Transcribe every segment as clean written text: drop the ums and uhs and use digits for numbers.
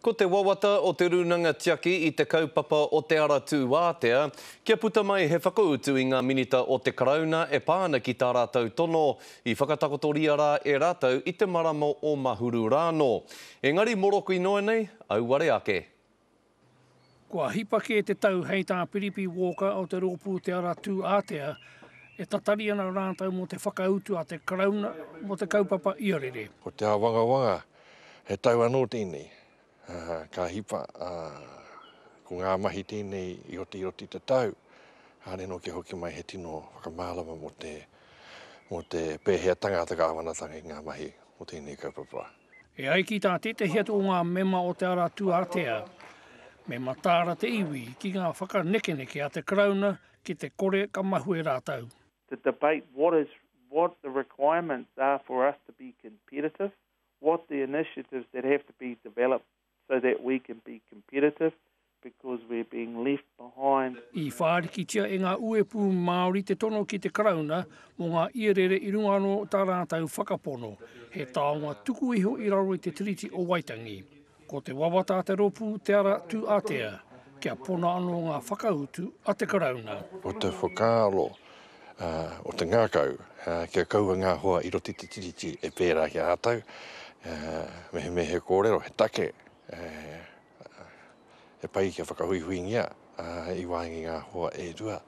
Ko te wawata o Te Rūnanga Tiaki i te kaupapa o Te Ara Tūātea, kia puta mai he whakautu i ngā Minita o te Karauna e pā ana ki tā rātou tono i whakatakotoria rā e rātou i te marama o Mahuru rānō. Engari moroku noa nei, auare ake. Kua hipa kē te tau hei tā Piripi Walker o te rōpū Te Ara Tūātea, e tatari ana rātou mō te whakautu a te Karauna mō te kaupapa iarere. Ko te āwangawanga He tau anō tēnei, ka hipa, ko ngā mahi tēnei i oti i oti te tau, kāre anō kia hoki mai he tino whakamārama mō te, mō te pēheatanga a te kāwanatanga i ngā mahi o tēnei kaupapa. E ai ki tā tētehi atu o ngā mema o Te Ara Tūātea, me mataara te iwi ki ngā whakanekeneke a te Karauna ki te kore ka mahue rātou. To debate what is what the requirements are for us to be competitive what the initiatives that have to be developed so that we can be competitive because we're being left behind. I whārikitia e ngā uepū Māori te tono ki te Karauna mō ngā iarere i runga anō tā rātou whakapono he taonga tuku iho i raro i te Tiriti o Waitangi. Ko te wawata a te rōpū Te Ara Tū Ātea kia pona anō ngā whakautu a te Karauna. Ko te whakaaro o te ngākau kia kaua ngā hoa i roto i te Tiriti e pērā ki a rātou, mehemea he kōrero, he take, he pai kia whakahuihuingia i waenga i ngā hoa e rua.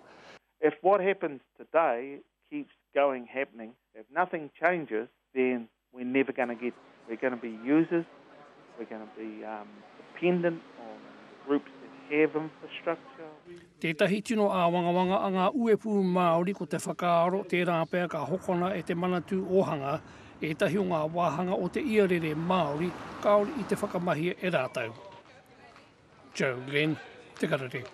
If what happens today keeps going happening, if nothing changes, then we're never gonna get, we're gonna be users, we're gonna be um, dependent on groups that have infrastructure. Tētahi tino āwangawanga a ngā uepū Māori ko te whakaaro tērā pea ka hokona e te Manatū Ōhanga ētahi o ngā wāhanga o te iarere Māori kāore i te whakamahia e rātou. Joe Glenn, Te Karere.